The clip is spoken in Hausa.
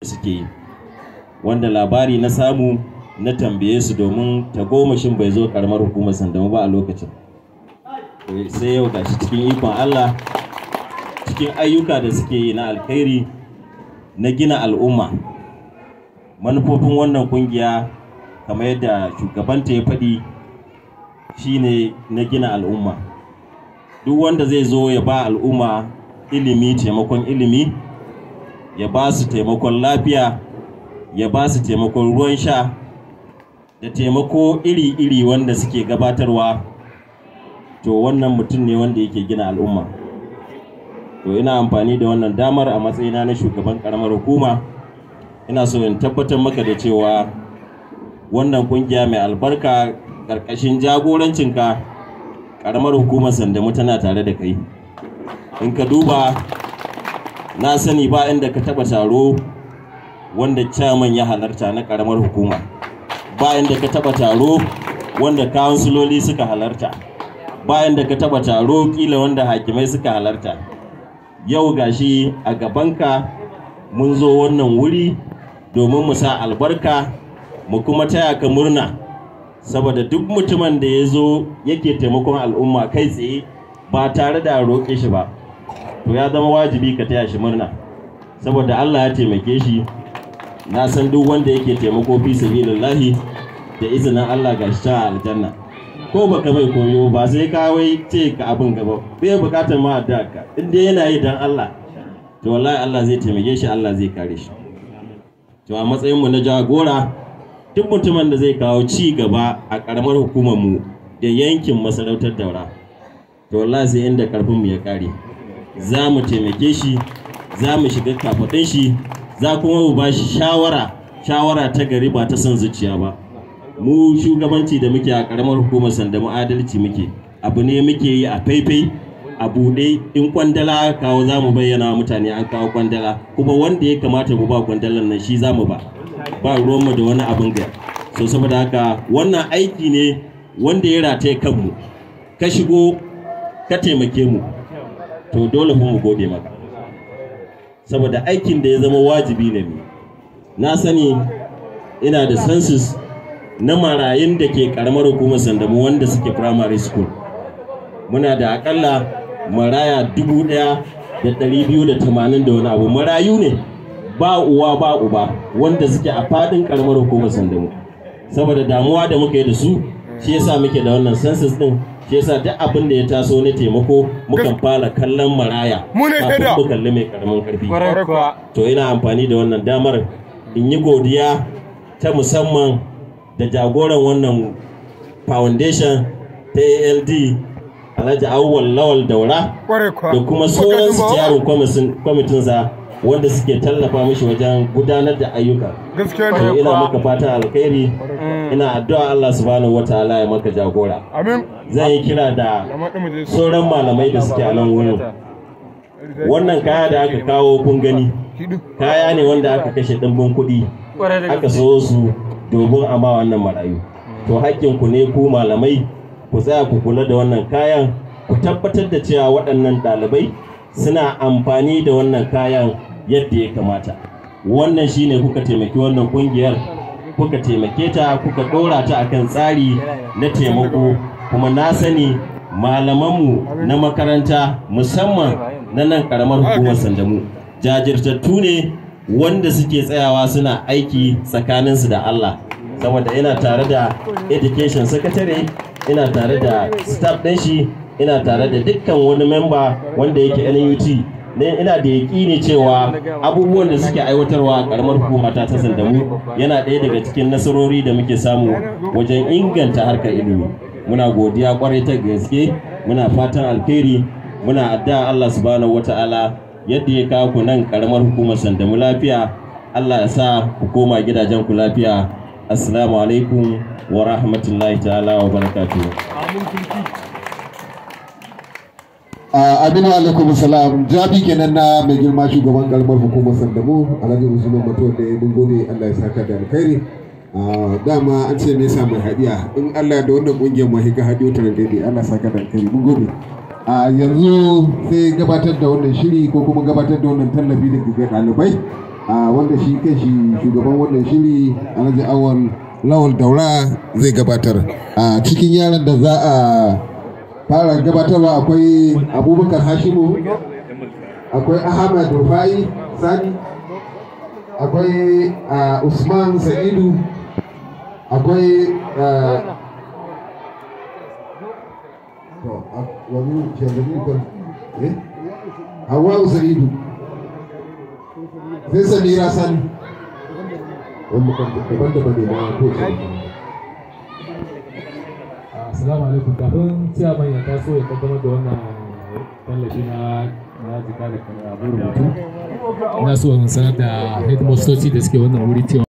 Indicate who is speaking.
Speaker 1: Suke yi wanda labari na samu na tambaye su domin tagomashin bai zo karamar hukumar Sandamu ba a lokacin. Sai yau gashi cikin ikon Allah, cikin ayyuka da suke yi na alkhairi na gina al'umma. Manufofin wannan kungiya, kamar yadda shugabanta ya faɗi, shine na gina al'umma. Duk wanda zai zo ya ba al'umma ilimi, taimakon ilimi, ya ba su taimakon lafiya, ya ba su taimakon ruwan sha da taimako iri-iri wanda suke gabatarwa, to wannan mutum ne wanda yake gina al'umma. To ina amfani da wannan damar a matsayina na shugaban karamar hukuma, ina so in tabbatar maka da cewa wannan kungiya mai albarka ƙarƙashin jagorancinka, karamar hukumar Sandamu tana tare da kai. In ka duba, na sani ba inda ka taɓa taro wanda chairman ya halarta na karamar hukuma, ba inda ka taɓa taro wanda kansuloli suka halarta, ba inda ka taɓa taro kila wanda hakimai suka halarta. Yau gashi a gabanka mun zo wannan wuri domin mu sa albarka, mu kuma taya ka murna, saboda duk mutumin da ya zo yake taimakon al'umma kai tsaye ba tare da roƙe shi ba, to ya zama wajibi ka taya shi murna, saboda Allah ya taimake shi. Na san duk wanda yake taimako fi sabilillahi, da izinin Allah gashi ta aljanna. Ko baka mai koyo ba, sai ka wai ce ka abin gaba, bai bukatar ma addu'a ka. In dai yana yi dan Allah, to wallahi Allah zai taimake shi, Allah zai kare shi. To a matsayin mu na jagora, duk mutumin da zai kawo ci gaba a karamar hukumar mu da yankin masarautar Daura, to wallahi sai inda karfin mu ya kare, za mu taimake shi, za mu shiga kafaɗin shi, za kuma mu ba shi shawara, shawara ta gari ba ta son zuciya ba. Mu shugabanci da muke a karamar hukumar Sandamu, adalci muke. Abu ne muke yi a faifai a buɗe. In kwandala kawo, za mu bayyana wa mutane an kawo kwandala, kuma wanda ya kamata mu ba kwandalan nan shi za mu ba. Ba ruwanmu da wani abin gaya. So saboda haka wannan aiki ne wanda ya rataye kanmu. Ka shigo ka taimake mu, to dole mu gode maka, saboda aikin da ya zama wajibi ne mu. Na sani ina da census na marayun da ke karamar hukumar Sandamu wanda suke primary school. Muna da akalla maraya 1,280 da wani abu. Marayu ne ba uwa ba uba wanda suke a fadin karamar hukumar Sandamu. Saboda damuwa da muka yi da su, shi yasa muke da wannan census din. Shi yasa duk abin da ya taso na taimako, mukan fara kallon maraya kafin mu kalli mai karamin karfi. To ina amfani da wannan damar in yi godiya ta musamman da jagoran wannan foundation ta ALD, Alhaji Awwal Lawal Daura, da kuma sauran steering kwamitinsa wanda suke tallafa mishi wajen gudanar da ayyuka. To ina maka fatan alkhairi, ina addu'a Allah subhanahu wataala ya maka jagora. Zan yi kira da sauran malamai da suke a nan wurin. Wannan kaya da aka kawo, kun gani, kaya ne wanda aka kashe ɗimbin kuɗi aka so su domin a ma wannan marayu. To hakkinku ne ku malamai ku tsaya ku kula da wannan kayan, ku tabbatar da cewa waɗannan ɗalibai suna amfani da wannan kayan yadda ya kamata. Wannan shine kuka taimaki wannan kungiyar, kuka taimake ta, kuka ɗora ta akan tsari na taimako. Kuma na sani malamanmu na makaranta, musamman na nan karamar hukumar Sandamu, jajirtattu ne wanda suke tsayawa suna aiki tsakaninsu da Allah, saboda ina tare da education secretary, ina tare da staff ɗin shi, ina tare da dukkan wani memba wanda yake NUT ne. Ina da yaƙini cewa abubuwan da suke aiwatarwa a karamar hukuma ta Sandamu yana ɗaya daga cikin nasarori da muke samu wajen inganta harkar ilimi. Muna godiya kwarai ta gaske, muna fatan alheri, muna addu'a Allah subhanahu wata'ala yadda ya kawo ku nan karamar hukumar Sandamu lafiya, Allah ya sa ku koma gidajen ku lafiya. Assalamu alaikum wa rahmatullahi ta'ala wa barakatuh.
Speaker 2: Aminu, alaikum salam. Jawabi kenan na mai girma shugaban karamar hukumar Sandamu, Alhaji Usman Mato da. Mun gode, Allah ya saka da alkhairi. Dama an ce me yasa mai hadiya, in Allah da wannan kungiyar mu higa hadiyo ta daidai. Allah saka da alkhairi, mun gode. Yanzu sai gabatar da wannan shiri ko kuma gabatar da wannan tallafi da ga ɗalibai. Wanda shi kai shi shugaban wannan shiri, Alhaji Awal Lawal Daura, zai gabatar. A cikin yaran da za a fara gabatarwa akwai Abubakar Hashimu, akwai Ahmad Rufai Sani, akwai Usman Sa'idu, akwai to wani eh Hawwa Sa'idu, sai Samira Sani, wanda daban-daban ne na kowace.
Speaker 3: Assalamu alaikum. Kafin ciyaman ya taso ya kaddamar da wannan tallafi na jika da abin rubutu, ina so in sanar da headmastoci da suke wannan wuri cewa